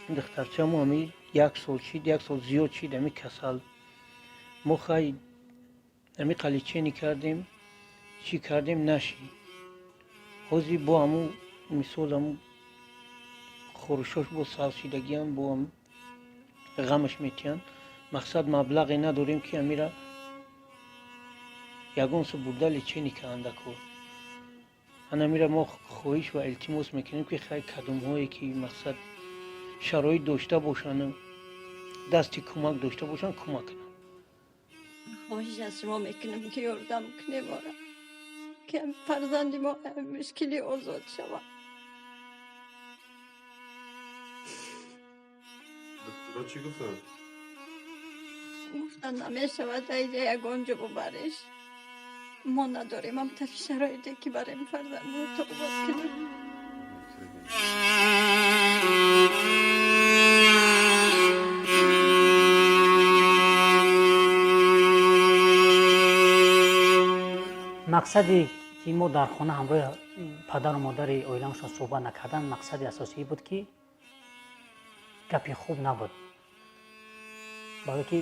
Духтарчамо ҳами як сол шид, як сол зиёд шид, ҳами касал. Мо хай ҳами лечение кардем, чӣ кардем, нашид. Ҳозир бо ҳамун мисол ҳамун хӯришош бо сал шидагиам, бо ғамаш метиҳанд. Мақсад, маблағе надорем, ки ҳамира ягон су бурда лечение кунанда кор. Анамира мо хоҳиш ва илтимос мекунем, ки хай кадомҳое ки, мақсад, шароит дошта бошанд, дасти кӯмак дошта бошанд, кӯмак кунанд. Хоҳиш аз шумо мекунем, ки ёрдам кунем ора, ки фарзанди мо мушкилӣ озод шавад. Духтуро чӣ гуфтанд? Гуфтанд, намешавад айҷа ягон ҷо бубариш. Мо надорем ҳамтари шароите, ки барем фарзандмо тобот кунем. Мақсаде ки мо дар хона ҳамроҳи падару модари оиламашон суҳбат накардан, мақсади асосӣ буд, ки гапи хуб набуд, барое ки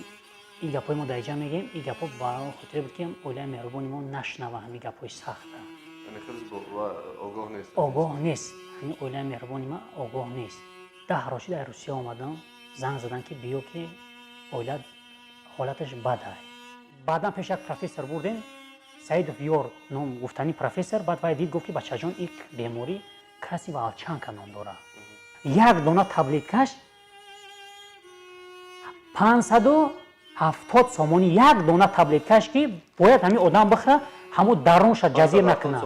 ин гапҳои мо дар иҷа мегӯем, ин гапҳо ба он хотире буд, ки оилаи меҳрубони мо нашунава ҳамин гапҳои сахта. Огоҳ нест. Ҳамин оилаи меҳрубони ма огоҳ нест. 10 рӯз дар Русия омадам, занг задан, ки биё, ки оила ҳолаташ бад ай. Баъдан пеш як профессор бурдем, Саидов Ёр ном гуфтани профессор. Баъд вай дид, гуфт, ки бачаҷон, ин беморӣ каси волчанка ном дорад. Як дона таблеткаш 570 сомонӣ, як дона таблеткаш, ки бояд ҳамин одам бихӯра, ҳамун дарунша ҷазир накунад.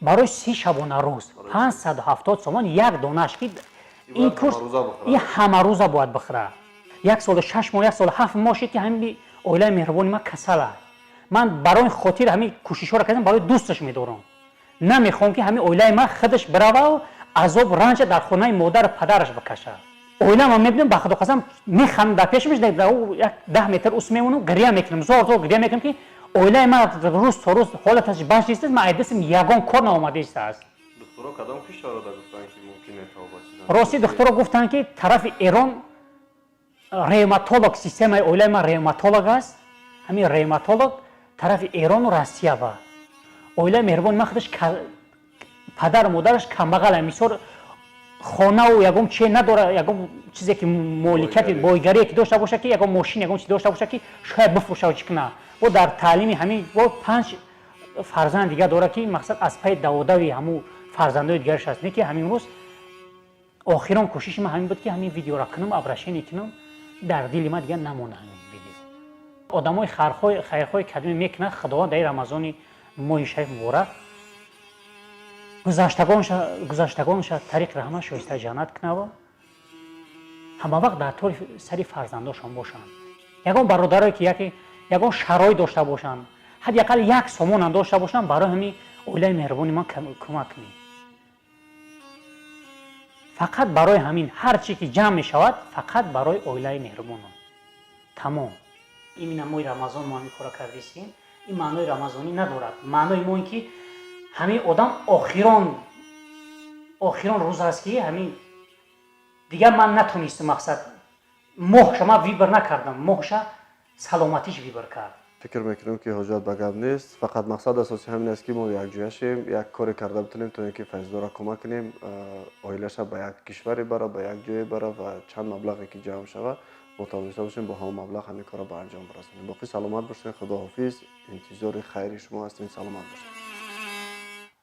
Барои 30 шабона рӯз 570 сомон як донаш, ки ин курс ин ҳамарӯза бояд бихӯра. Як солу 6 моҳ, як солу 7 моҳ шид, ки ҳамин оилаи меҳрубони ман касала. Ман барои хотир ҳамин кӯшишҳоро кардам, барои дӯсташ медорам, намехоҳам, ки ҳамин оилаи ман худаш биравау азоб ранҷа дар хонаи модару падараш бикашад. Оила ман мебинам, ба худо қасам, механдам дар пешамш, як 10 метр ус мемонам, гиря мекунам, зор зор гиря мекунам, ки оилаи ман рӯз то рӯз ҳолаташ баш нест, ман айдасим ягон кор наомадааст. Духтуро кадом кишварро гуфтанд, ки мумкин табобат шудан? Рости, духтуро гуфтанд, ки тарафи Эрон ревматолог, системаи оилаи ман ревматолог аст. Ҳамин ревматолог тарафи Эрону Россия ба оилаи меҳрубони ман худаш падару модараш камбағала, мисол, хонаву ягон чие надора, ягон чизе ки моликияти бойгарие ки дошта боша, ки ягон мошин, ягон чиз дошта боша, ки шояд бифурӯша, чӣ куна. Бо дар таълими ҳамин бо панҷ фарзанд дига дора, ки мақсад, аз пайи даводави ҳамун фарзандои дигараш аст. Не ки ҳамин рӯз охирон кӯшиши ман ҳамин буд, ки ҳамин видеоро кунам, обращение кунам, дар дили ман дигар намона ҳамин видео. Одамои хайрхоҳи кадиме мекунад, Худованд дар Рамазони моҳи шариф муборак гузаштагонша тариқи раҳмат шоистаи ҷаннат кунава, ҳама вақт дар тори сари фарзандошон бошанд. Ягон бародарое ки яке ягон шароит дошта бошанд, ҳадди ақал як сомонам дошта бошанд, барои ҳамин оилаи меҳрубони ман кӯмак кунед. Фақат барои ҳамин ҳар чи ки ҷамъ мешавад, фақат барои оилаи меҳрубонам, тамом. Именно моҳи Рамазон мо ҳамин кора кардистем. Ин маънои рамазонӣ надорад. Маънои мо ин ки ҳамин одам охирон рӯз аст, ки ҳамин дигар ман натонистам, мақсад, моҳша ман выбор накардам, моҳша саломатиш выбор кард. Фикр мекунем, ки ҳоҷат ба гап нест. Фақат мақсад асосӣ ҳамин аст, ки мо якҷоя шем, як коре карда битонем, то ин ки Файзуллоро кӯмак кунем, оилаша ба як кишваре бара, ба як ҷое бара ва чанд маблағе ки ҷамъ шавад, мо тавониста бошем бо ҳамон маблағ ҳамин корро ба анҷом расонем. Боқӣ саломат бошед, худоҳофиз, интизори хайри шумо ҳастем, саломат бошед.